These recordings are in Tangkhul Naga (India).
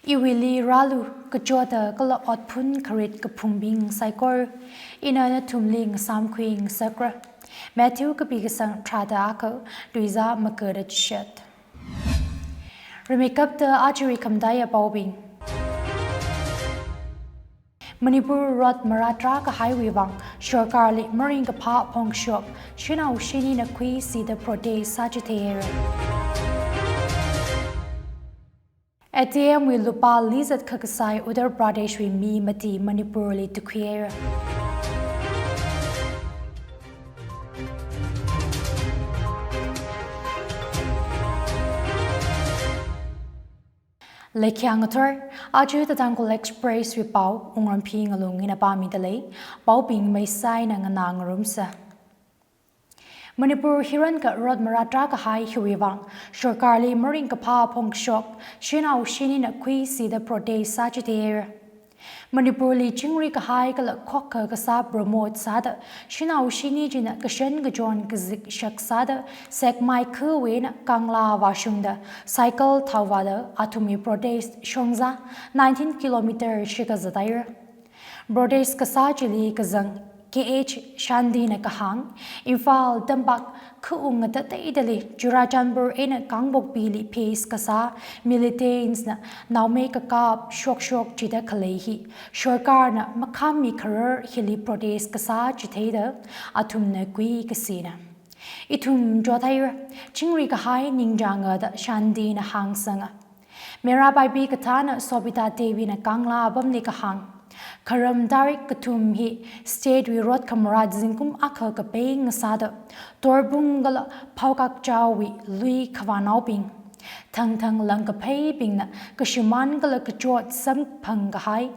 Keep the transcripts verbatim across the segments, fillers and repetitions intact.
Iwuili rālu, kachota kala otphun kharit kaphungbing saikora, ina nathumli ngasāmkhui ngasakra. Matthew kapi kasang tharāda akha, tuizā makada chishat. Rimeikapta ajawui khamataiya paobing. Manipur road marātra kahaiwui vang, sorkarli maringkaphā phongshok, shanao shinina khuisida protest sāchitheiya. A T M wui lupā lizat khakasai Uttar Pradeshwui mi mati Manipurli tukhuihaira. Leikhiya ngathor, aja The Tangkhul Express wui pao, Wungramphi Ngalung ina pāmida lei, paobing meisaina nganā ngarumsa. Manipur hiranka road marātra kahai hiwui vang, sorkarli maringkaphā phongshok, shanao shinina khuisida protest sāchitheiya. Manipurli chingri kahai kala khokkha kasā promote sāda, shanao shini china kashan kachon kazikshak sāda, Sekmai khawui eina Kangla vāshungda, cycle thaovāda, athumwui protest shongzā nineteen kilometer shikazathaira. Protest kasā chili kazang K H Shantina kahāng, Imphal tampak khaung ngatateidali Churachandpur eina Kangpokpili phase kasā militants na naomei kakap shokshok chida khalei hi, sorkarna makhāmmi kharar hili protest kasā chitheida athumna khuikasina. Ithum chothaira, chingri kahai ningchānga da Shantina hāngsanga. Meira Paibi kathāna Sobita Devina Kangla apamli kahāng. Kharam tarik kathum hi state wui road khamarāt zingkum akha kapeng sāda, Torbung kala Phaokakchao wui lui khavānaobing, thangthang langkapheibingna kashimān kala kachot samphang kahai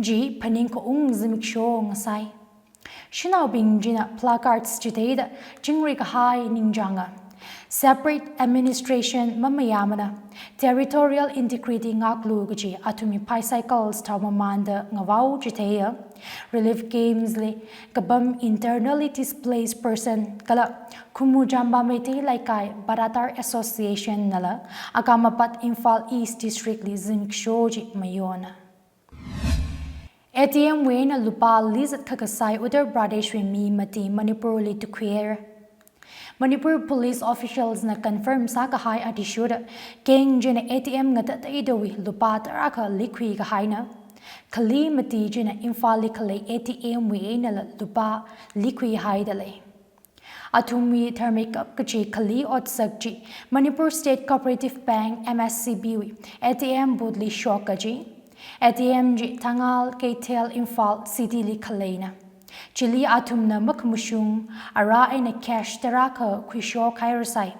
chi phaningkhaung zimiksho ngasai. Shanaobing china placards chitheida chingri kahai ningchānga. Separate administration mamayāmana, territorial integrity ngaklu kachi athumwui bicycles thaomamanda ngavao chitheiya. Relief camps li kapam internally displaced person kala Khumuchamba Meitei Leikai Baratar Association nala akamapat Imphal East District li zimiksho chi mayona. A T M wui eina lupā lizat khakasai Uttar Pradeshwui mi mati Manipurli tukhuihaira. Manipur police officials na confirm sākahai athishurda, gang china A T M ngatateidawui lupā tarākha likhui kahaina. Khali mati china Imphalli khalei A T M wui einala lupā likhuihaida lei. Athumwui tharmeikap kachi khali otsak chi Manipur State Cooperative Bank, M S C B wui A T M booth li shok kachi. A T M chi Thangal Keithel Imphal City li khaleina. Chili athumna makhamashung ara eina cash tarākha khuishokhairasai.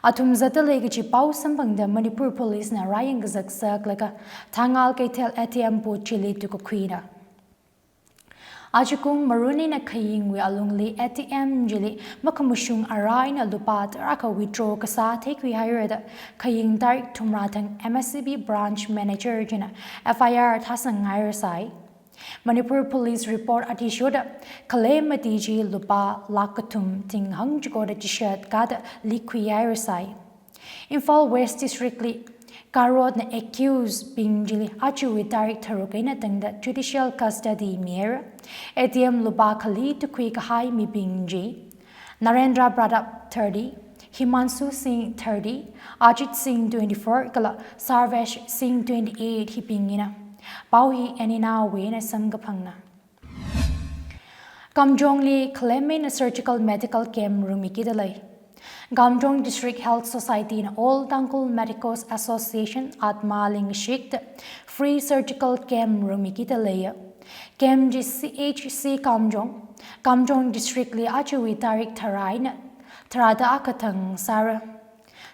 Athum zatda lei kachi pao samphangda Manipur Police na rāyangkazak saklaga Thangal Keithel A T M booth chili tukakhuina. Ajakum Marun eina Khayingwui alungli A T M chili makhamashung ara eina lupā tarākha withdraw kasā theikhuihaira da Khaying tarik thumrā thang M S C B branch manager china F I R thāsanghairasai. Manipur Police report athishurda, khalei mati chi lupā lakh kathum thing hangchiko da chishat kada likhuihairasai. Imphal West District li Karotna accused bing chili ajawui tarik tharuk eina tangda judicial custody mihaira. A T M lupā khali tukhui kahai mibing chi Narendra Pratap thirty, Himanshu Singh thirty, Ajit Singh twenty-four kala Sarvesh Singh twenty-eight hibingna. Pao hi N N R wui eina samkaphangna. Kamjongli khalem eina surgical medical camp rumikida lei. Kamjong District Health Society na All Tangkhul Medicos Association, ATMA li ngashikta free surgical camp rumikida leiya. Camp chi C H C Kamjong, Kamjong District li ajawui tarik tharā eina tharāda akha thang sāra.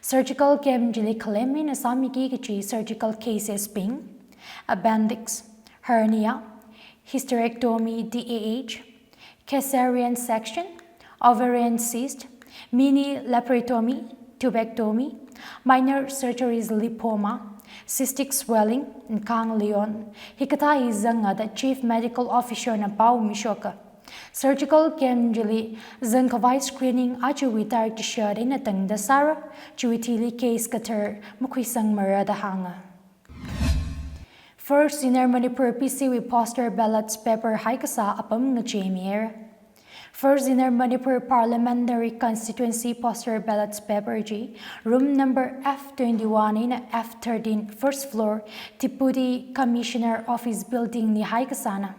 Surgical camp chili khalem eina sāmiki kachi surgical cases bing, appendix, hernia, hysterectomy, D A H, caesarean section, ovarian cyst, mini laparotomy, tubectomy, minor surgeries, lipoma, cystic swelling, ganglion, hikathā hi zanga da Chief Medical Officer na pao mishoka. Surgical camp chili zangkhavai screening ajawui tarik chishat eina tangda sāra, chiwui thili case kathar makhuisangmara da hānga. First Inner Manipur P C wui postal ballots paper haikasā apam ngacheimihaira. First Inner Manipur Parliamentary Constituency postal ballots paper chi room number F twenty-one eina F thirteen first floor Deputy Commissioner Office Building li haikasāna.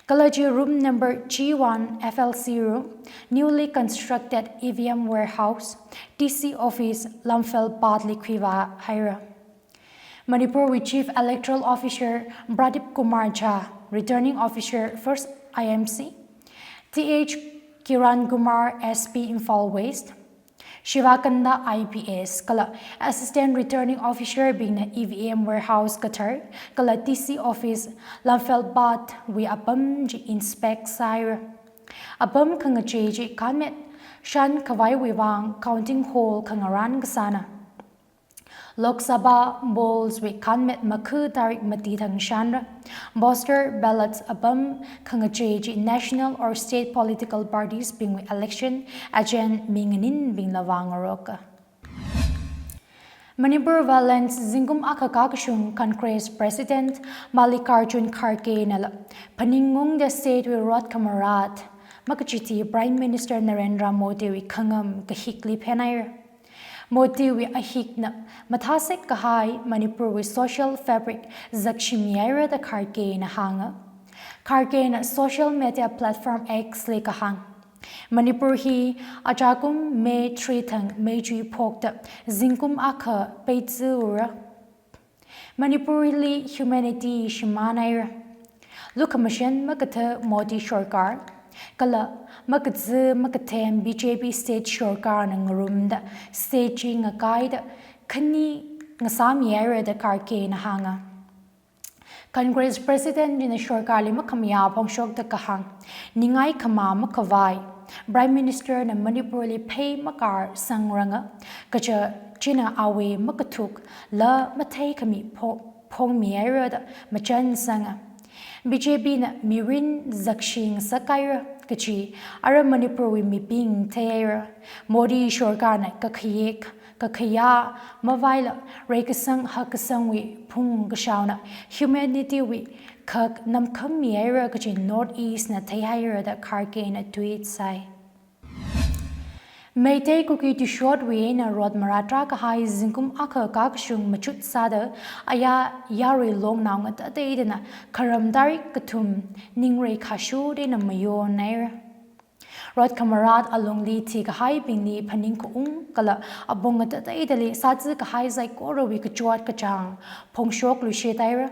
Kala chi room number G one F L C room, newly constructed E V M warehouse, D C office, Lamphel Bhatt li khuivāhaira. Manipurwui Chief Electoral Officer Pradip Kumar Jha, Returning Officer First I M C, T H Kiran Kumar S P Imphal West, Shivakanta I P S kala Assistant Returning Officer bingna E V M warehouse kathar kala D C office Lamphel Bhatt wui apam chi inspect sāhaira. Apam khangachei chi khanmet shānkhavaiwui vang counting hall khangarān kasāna. Lok Sabha polls wui khanmet makhu tarik mati thang shānra. Postal ballots apam khangachei chi national or state political parties bingwui election agent mi nganinbingla vāngaroka. Manipur violence zingkum akha kakashung Congress President Mallikarjun Kharge nala phaningungda state wui rot khamarat makachithi Prime Minister Narendra Modi wui khangam kahikli phenhaira. Modi wui ahikna mathāsek kahai Manipur wui social fabric zakshimihaira da Kharge na hānga. Kharge na social media platform X li kahāng, Manipur hi ajakum May three thang meichui phokta zingkum akha peitsuura. Manipur li humanity shimānhaira. Lukhamashan makathā Modi sorkar kala makazā makathem B J P state sorkarna ngarumda state chi ngakaida khani ngasāmihaira da Kharge na hānga. Congress President china sorkarli makhamayā phongshokda kahāng, ningai khamā makhavai Prime Minister na Manipur li phei makar sangranga, kaja china awui makathuk la matheikhami pho- phongmihaira da machan sanga. B J P na mirin zakshing sākhaira kachi ara Manipur wui mibing theihaira. Modi sorkarna kakhayek kakhayā mavaila reikasang hakkasangwui phungkashaona humanity wui khak namkhammihaira kachi North East na theihaira da Kharge na tweet sāi. Meitei Kuki tuishotwui eina rot marat rākahai zingkum akha kakashung machut sāda aya yarui longnao ngatateidana kharam tarik kathum ningrei khashut eina mayonhaira. Rot khamarat alungli thikahaibingli phaningkhaung kala apong ngatateidali sāzakahai saikorawui kachot kachāng phongshok luishithaira.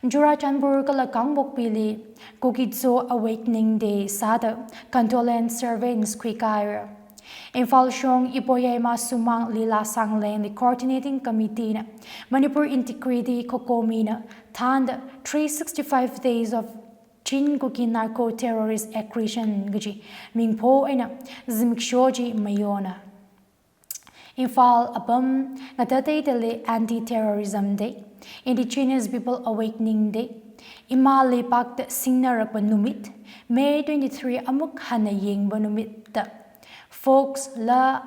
Churachandpur kala Kangpokpili Kuki Zo Awakening Day sāda condolence sermons khuikhaira. Imphal shong Iboyaima Sumang Lila Sangleng li Coordinating Committee na Manipur Integrity COCOMI na thānda three sixty-five Days of Chin Kuki Narco Terrorist Aggression kaji mingpho eina zimiksho chi mayona. Imphal apam ngatateidali Anti-Terrorism Day, Indigenous People Awakening Day, Ima Leipakta singnarakpa numit, May twenty-three amuk hānna yangpa numitta folks la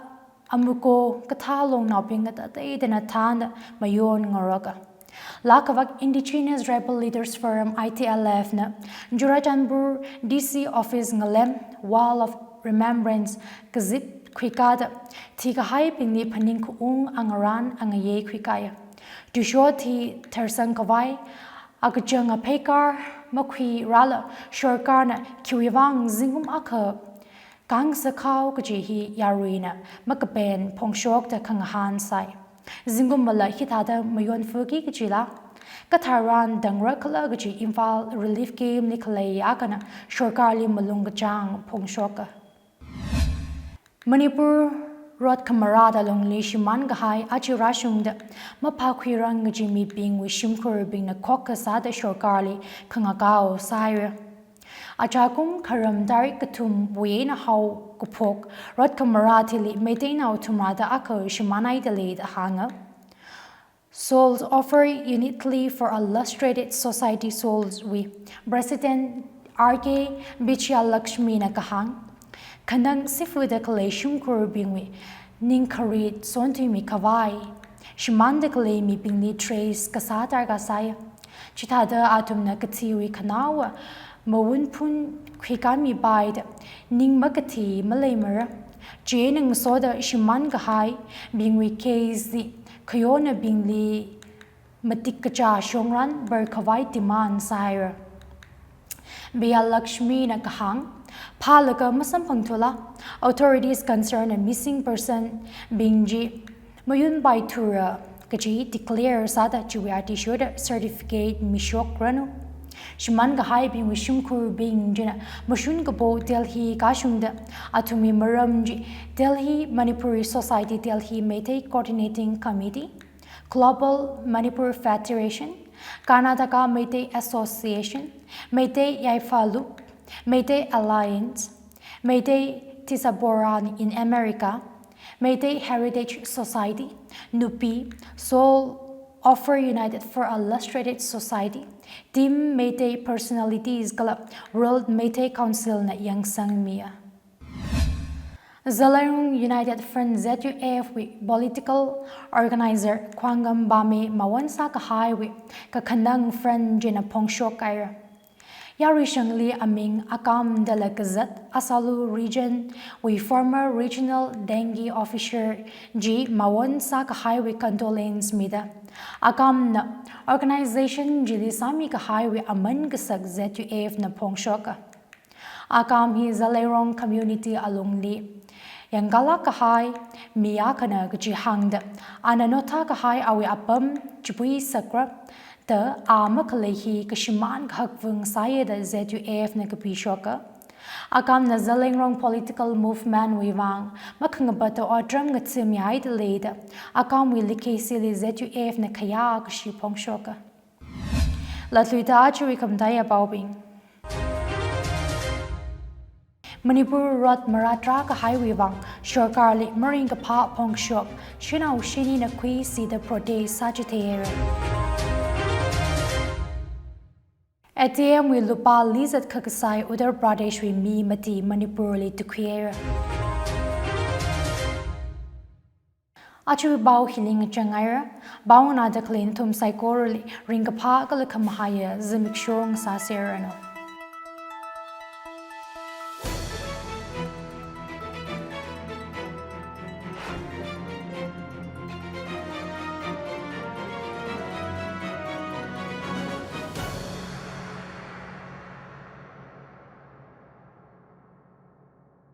amuko kathā longnaobing ngatateidana thānda mayon ngaroka. Laa Kavak Indigenous Tribal Leaders Forum I T L F na Churachandpur D C office ngalem Wall of Remembrance kazip khuikada thikahaibingli phaningkhaung angarān angayei khuikaya. Tuishot hi tharsangkhavai akachanga pheikar makhuirala sorkarna khiwuivang zingkum akha kangsakhao kaji hi yaruina makapen phongshokta khangahān sāi. Zingkummala hithāda mayonfuki kajila katharan dangra khala kaji Imphal Relief Camp li khalei akhana sorkarli malung kachāng phongshoka. Manipur rot khamarat alungli shimānkahai aja rāshungda maphākhuirang kaji mibingwui shimkhurbingna khokkha sāda sorkarli khangakao sāhaira. Ajakum kharam tarik kathumwui eina haokaphok rot khamarat hili Meiteinao thumrada akha shimānhaida lei da hānga. Souls Offer Uniquely for a Lustrated Society Souls wui President R K Vijayalakshmi na kahāng, khanang sifuda khalei shimkhurbingwui ningkharit sonthuimikhavai shimānda khalei mibingli trace kasā darkar sāya. Chithāda athumna kathiwui khanaowa mawunphun khuikāmipaida ning makathi maleimara. Chieina ngasoda shimān kahaibingwui case li khayonabingli matik kachā shongran bar khavai demand sāhaira. Beyalakshmina kahāng, phālaga masamphangthula, authorities concerned and missing person bing chi mayunpaithura kaji declare sāda chiwui athishurda certificate mishokranu. Shimān kahaibingwui shimkhurbing china mashun kapo Delhi kashungda athumwui maram chi Delhi Manipuri Society, Delhi Meitei Coordinating Committee, Global Manipur Federation, Karnataka Meitei Association, Meitei Yaifaluk, Meitei Alliance, Meitei Diaspora in America, Meitei Heritage Society, NUPI, Seoul Offer United for Illustrated Society, Team Meitei Personalities kala World Meitei Council na yangsangmiya. Zeliangrong United Front Z U F wui political organizer Khwanggam Bame mawon sākahaiwui kakhanang front china phongshokhaira. Yaruishangli aming Akam dala kazat Asalu region wui former regional dengue officer chi mawon sākahaiwui condolence mida Akamna organization chili sāmikahaiwui aman kasak Z U F na phongshoka. Akam hi Zeliangrong community alungli yangkala kahai mi akhana kaji hāngda, ana notha kahai awui apam chipui sakra da a makhalei hi kashimān kahak vung sāya da Z U F na kapishoka. Akamna Zeliangrong political movement wui vang makhangapata otram ngathimyaida leida, Akamwui legacy li Z U F na khayā kashi phongshoka. Latluida achiwui khamataiya paobing. Manipur road marātra kahaiwui vang sorkarli maringkaphā phongshok shanao shanina khuisida protest sāchitheira. A T M wui lupā lizat khakasai Uttar Pradesh wui mi mati Manipur li tukhuihaira. Achiwui pao hili ngachanghaira. Pao nganāda khalei nathum saikorali ringkaphā kala khamahaiya zimiksho ngasāserranu.